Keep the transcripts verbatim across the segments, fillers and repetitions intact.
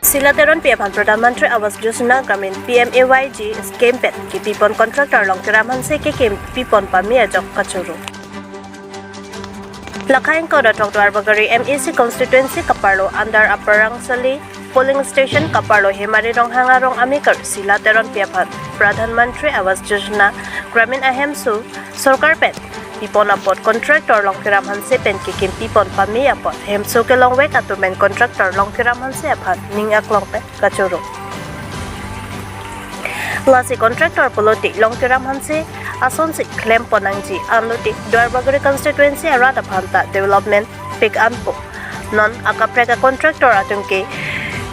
Sila Teronpi aphan Pradhan Mantri Awas Yojana Gramin P M A Y G scheme pen kepipon contractor Longkiram Hanse kekimpi pon pame ajok kachoro. Lakha ingkoi ra throk Duarbagori M A C constituency kaparlo under Upper Rangsali polling station kaparlo Hemari Ronghang arong amekar Sila Teronpi aphan Pradhan Mantri Awas Yojana Gramin ahemso sorkar pen pipon apot contractor Longkiram Hanse pen kekimpi pon pame apot hemso kelongvek atum pen contractor Longkiram Hanse aphan ning aklong pen kachoro. Lasi contractor pulote Longkiram Hanse asonsi klem pon nangji anlote Duarbagori constituency arat aphan ta development pik anpo. Non akaprek a contractor atum ke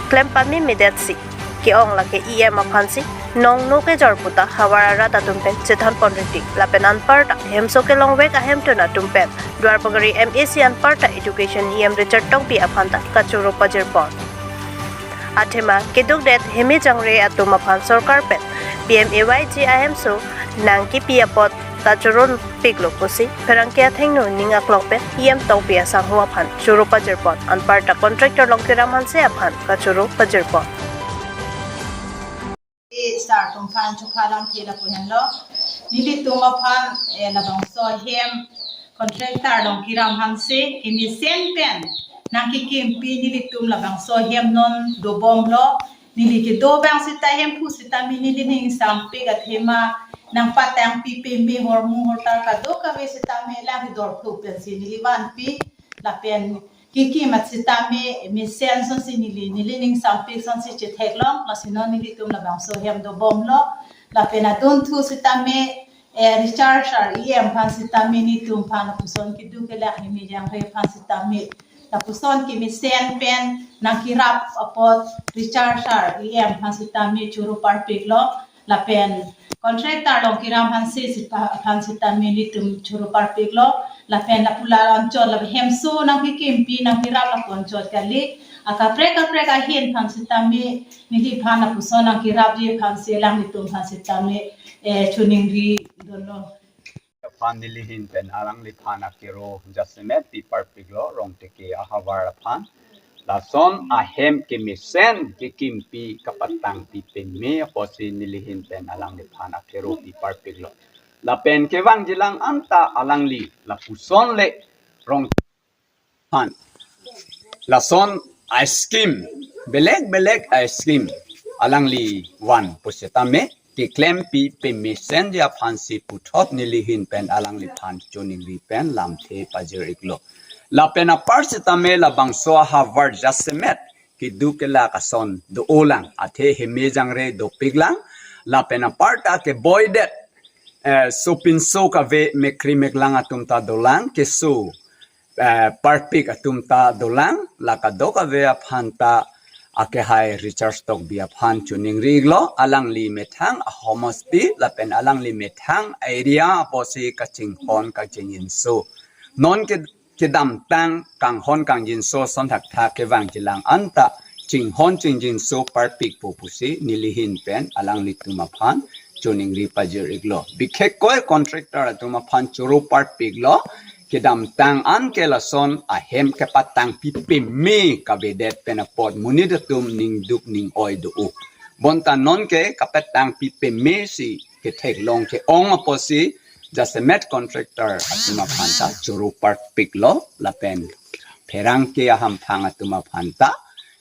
klem pame medet si ke-ong lake E M aphansi nong no kejor puta havar arat atum pen chethan pon riti lapen anparta hemso kelongvek ahemtun atum pen Duarbagori M A C anparta education E M Richard Tokbi aphan ta kachoro pajir pon. Athema keduk det heme jangre atum aphan sorkar pen P M A Y G ahemso nangkepi apot ta choro piklo pusi pherangke athengno ning aklong pen E M Tokbi asangho aphan choro pajir pon, anparta contractor Longkiram Hanse aphan kachoro pajir pon. E sar atum aphan chupha lamthe lapu henlo. Nelitum aphan, eh, labangso ahem contractor Longkiram Hanse kemesen pen nangkekimpi nelitum labangso ahem non dobomlo. Neli kedo abang seta hemphu setame neli ning sampik athema nangpatangpi peme hormu hortar kadokave setame lang kedor phu pensi neli vanpi lapen kekim at setame mesen asonsi neli, neli ning sampik asonsi chetheklong, lasi non nelitum labangso ahem dobomlo, lapen adunthu setame, eh, Richard sar E M aphan setame nelitum aphan lapuson keduk kelak heme jangre aphan setame lapuson kemesen pen nangkerap apot Richard sar E M aphan setame choro parpiklo, lapen contractor Longkiram Hanse seta aphan setame nelitum choro parpiklo, lapen lapu la anchot lapen hemso nangkekimpi nangkerap lapu anchot kali, akaprek kaprek ahin aphan setame neliphan lapuson nangkerapji aphansi alanglitum aphan setame, eh, choningri dunlo. Aphan nelihin pen alangliphan akero jasemet pi parpiklo, Rongteke ahavar aphan. Lason ahem kemesen kekimpi kapatangpi peme apotsi nelihin pen alangliphan akero pi parpiklo. Lapen kevangjilang anta alangli lapuson le Rong aphan lason a-scheme, belek belek a-scheme alangli van pusitame keklempi pemesenji aphansi puthot nelihin pen alangliphan choningri pen lamthe pajir iklo. Lapen apar sitame labangso ahavar jasemet keduk kelak ason do-olang, athe heme jangre dopiklang, lapen aparta keboidet, eh, sopinso kave mekri meklang atum ta dolang, keso, eh, parpik atum ta dolang, la kadokave aphan ta akehai Richard Tokbi aphan choningri iklo, alangli methang ahomosti lapen alangli methang area apotsi kachinghon kachingjinso. Non ke kedamtang kanghon kangjinso ason thakthak kevangjilang anta chinghon chingjinso parpikpo pusi nelihin pen alanglitum aphan choningri pajir iklo. Bikhekkoi contractor atum aphan choro parpiklo, kedamtang anke lason ahem kepatangpi peme kavedet pen apot monit atum ningduk ning-oi do-o. Bonta nonke kapatangpi peme si ketheklong ke-ong apotsi jasemet contractor atum aphan ta choro parpiklo lapen pherangke ahamphang atum aphan ta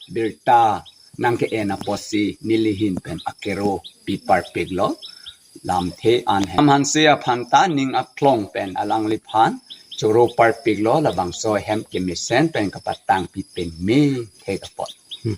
birta nangke-en apotsi nelihin pen akero pi parpiklo. Lamthe an hem Hanse aphan ta ning aklong pen alangliphan choro parpiklo, labangso hem kemesen pen kapatangpi peme thek apot. Hmm.